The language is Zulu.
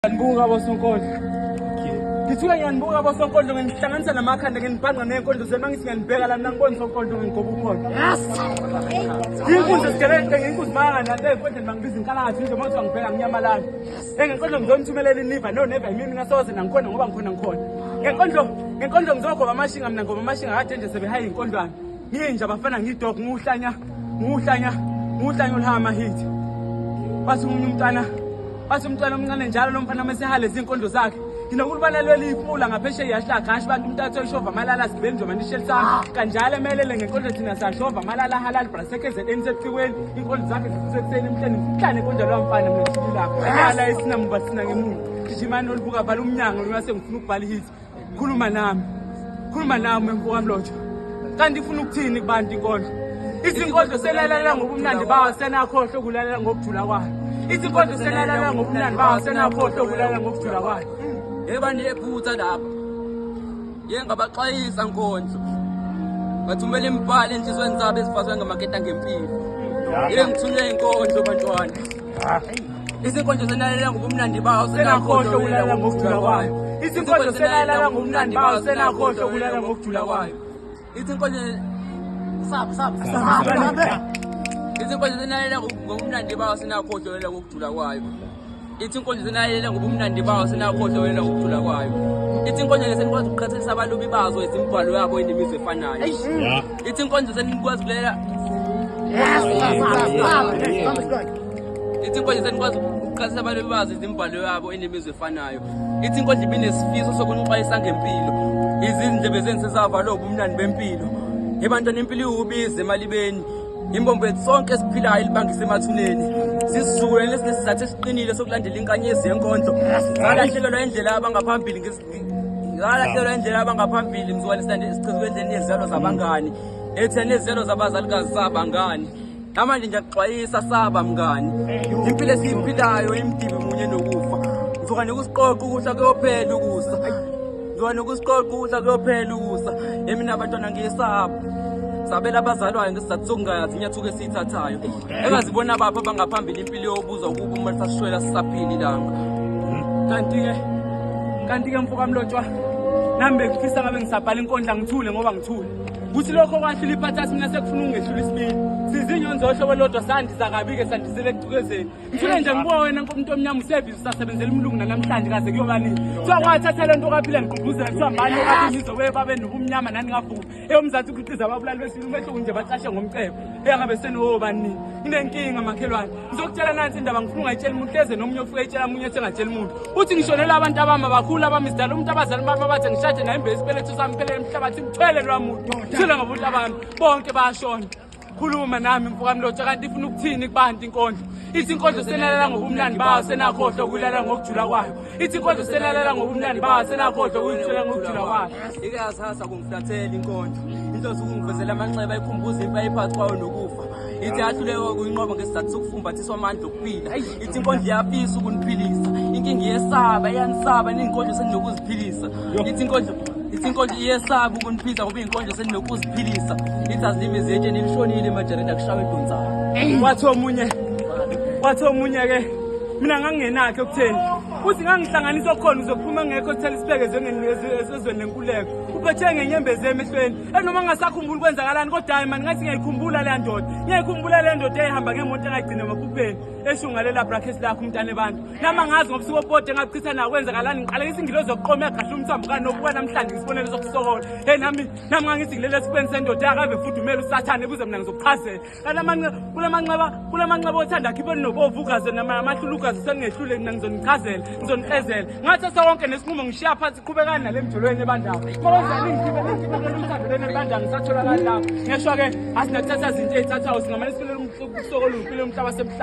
Ngiyanibuka bosonkondlo. Ngithuke ngiyanibuka bosonkondlo, nginihlanganisa namakhanda, nginibhanqa ney'nkondlo zenu. Mangithi ngiyanibheka la, mina ngibona sonkondlo, ngigoba uphondo. Inkunzi esigebenxe, nginkunzi mayangana ey'nkondleni, bangibiza inkalakathi nje. Uma kuthiwa ngibheka nginyamalala. Ngenkondlo ngizonithumelela iniva no neva yimini ngasoze nangikhona ngoba ngikhona ngikhona. Ngenkondlo ngizogoba amashinga mina, ngoba amashinga kade nje sebehaye inkondlwana. Nginja bafana, ngidog, nguhlanya nguhlanya nguhlanya oluhama hithi. Bathi umunye umntwana, bathi umntwana omncane njalo lo mfana mesehale izinkondlo zakhe. Nginokulibana lweli ifula ngaphesheya yahlagashi bantu umntathu oyishova amalala sigibeli nje manisheli sami kanjalo emelele ngenkondlo thina sashova amalala halal brasekeze sebucikweni inkondlo zakhe zisekuseni emhleni mhlane inkondlo lowa mfana mina ngithini lapho ala esinamuva sina ngemuva gijimani olubuka vala umnyango ngase ngifuna ukubhala ihithi. Khuluma nami, khuluma nami mfokamlotshwa, kanti ifuna ukuthini kubantu inkondlo? Ithi inkondlo selalela ngobumnandi bawo, senakhohlwa ukulalela ngokujula kwayo. Ithi inkondlo selalela ngobumnandi bawo, senakhohlwa ukulalela ngokujula kwayo. Yeba nephutha lapha. Ye ngabaxwayisa nkondlo. Bathumela imibhalo enhliziyweni zabo ezifazwe ngamaketa ngempilo. Ye ngithunywe inkondlo bantwana. Izinkondlo senalalela ngobumnandi bawo, senakhohlwa ukulalela ngokujula kwayo. Ithi inkondlo selalela ngobumnandi bawo, senakhohlwa ukulalela ngokujula kwayo. Ithi inkondlo Ithi inkondlo senalalela ngobumnandi bawo, senakhohlwa ukulalela ngokujula kwayo. Ithi inkondlo senalalela ngobumnandi bawo, senakhohlwa ukulalela ngokujula kwayo. Ithi inkondlo senikwazi ukuqhathanisa abalobi bazo izimibhalo yabo enemizwa efanayo. Ithi inkondlo senikwazi ukulalela. Ithi inkondlo senikwazi ukuqhathanisa abalobi bazo izimibhalo yabo enemizwa efanayo. Ithi inkondlo ibinesifiso sokunixwayisa ngempilo. Izindlebe zenu sezavalwa ubumnandi bempilo. Ebantwana impilo iwubiza emalibeni. Imbombo yethu sonke esiphilayo ilibangisa emathuneni. Sisizukulwane esinesizathu esiqinile sokulandela inkanyezi yenkondlo. Salahlekelwa indlela abangaphambili, salahlekelwa indlela abangaphambili mzukwane silande sichizwe endleleni yezizalo zabangani. Ethe nezizalo zabazalikazi sabangani. Namanje ngiyakuxwayisa saba mngani. Impilo esiyiphilayo imdibi munye nokufa. Ngizoka nokusiqoqa ukuhla kuyophela ukusa. Ngizoka nokusiqoqa ukuhla kuyophela ukusa. Emina abantwana ngiyesaba. Sabela abazalwayo ngesizathu sokungayazi inyathuko esiyithathayo. Engazibona bapha abangaphambili impilo yobuzwa ukuba uma sasishwela sisaphila ilanga. Kanti-ke mfokamlotshwa, nami bengifisa ngabe ngisabhala inkondla ngithule ngoba ngithule. Kuthi lokho kwahlula iphathasi, mina sekufuna ukungehlula isibili. Sizinyoni zohlobo lodwa, sandiza kabi-ke, sandisele ekucukezeni. Ngithule nje ngibuka wena umuntu omnyama usebhizi usasebenzela umlungu nanamhlanje kaze kuyoba nini. Kuthiwa kwathatha le nto kaphila ngigqugquzela, kuthiwa mbani okathi nizobuye babe nobumnyama nani ngavuma. Eyomzansi ukhiqiza ababulali besibili umehluko nje bacashe ngomcebo. Eyangabe senowoba nini. Nginenkinga makhelwane. Ngizokutshela nansi indaba, ngifuna ungayitsheli umuntu hleze nomunye ofike etshela munye esengatsheli umuntu. Uthi ngishonela abantu abami abakhulu abami sidala umuntu abazali bami abathe ngishade naye imbe isibeletho sami phelele emhlabathini ngithwele lwa muntu. Thwele ngobuntu abami bonke bayashona. Khuluma nami mfokamlotshwa, kanti ifuna ukuthini kubantu inkondlo? Ithi inkondlo selalela ngobumnandi bawo, senakhohlwa ukulalela ngokujula kwayo. Ithi inkondlo selalela ngobumnandi bawo, senakhohlwa ukuyitshela ngokujula kwayo. Ike yasasa kungiflathela inkondlo. Inhloso ukungivezela amanxeba ikhumbuza impi ayiphathi kwayo nokufa. Ithi yahluleka ukuyinqoba ngesizathu sokufumbathiswa amandla okuphila. Ithi inkondlo iyafisa ukuniphilisa. Inkinga iyesaba, iyanisaba niyinkondlo seninokuziphilisa. Ithi inkondlo iyesaba ukuniphilisa ngoba iyinkondlo seninokuziphilisa. Ithi azilimi zetsheni lishonile emajareni akushawe edonsayo. Wathi omunye-ke mina ngangingenakho ekutheni uthi ngangihlanganisa okukhona uzophuma ngekho kuthela isibeke ezweni lenkululeko uphethe ngenyembezi emehlweni enoma ngingasakhumbuli kwenzakalani, kodwa hayi mani, ngathi ngiyayikhumbula leya ndoda, ngiyayikhumbula leya ndoda eyayihamba ngemoto engayigcina emaphupheni eshungalela brackets lakho umntana ebantu. Nami angazi ngobusuku obode engachitha nawo kwenzakalani, ngiqalekisa ingilozi yokuqoma yagadla umthambo kanokuba namhlanje ngisibonelo sokusokola. Hey, nami ngangithi ngilele esifubeni sendoda yakave fudumele usathane kuze mina ngizokuchazela kulamanxeba othanda akhiphe nobovu ugaze namahlula ugaze sengingehlule mina ngizonichazela ngizoniqezela ngathatha wonke nesinqumo ngishiya phansi qhubekani nale mjolweni ebandawo makwenzani ngikhiphe ngikhiphe uthando leni ebandawo ngisatholakali lapho ngeshwa-ke asinakuthatha zinto ey'thathayo singamane siphilele usuku oluphile umhlaba semhlaba.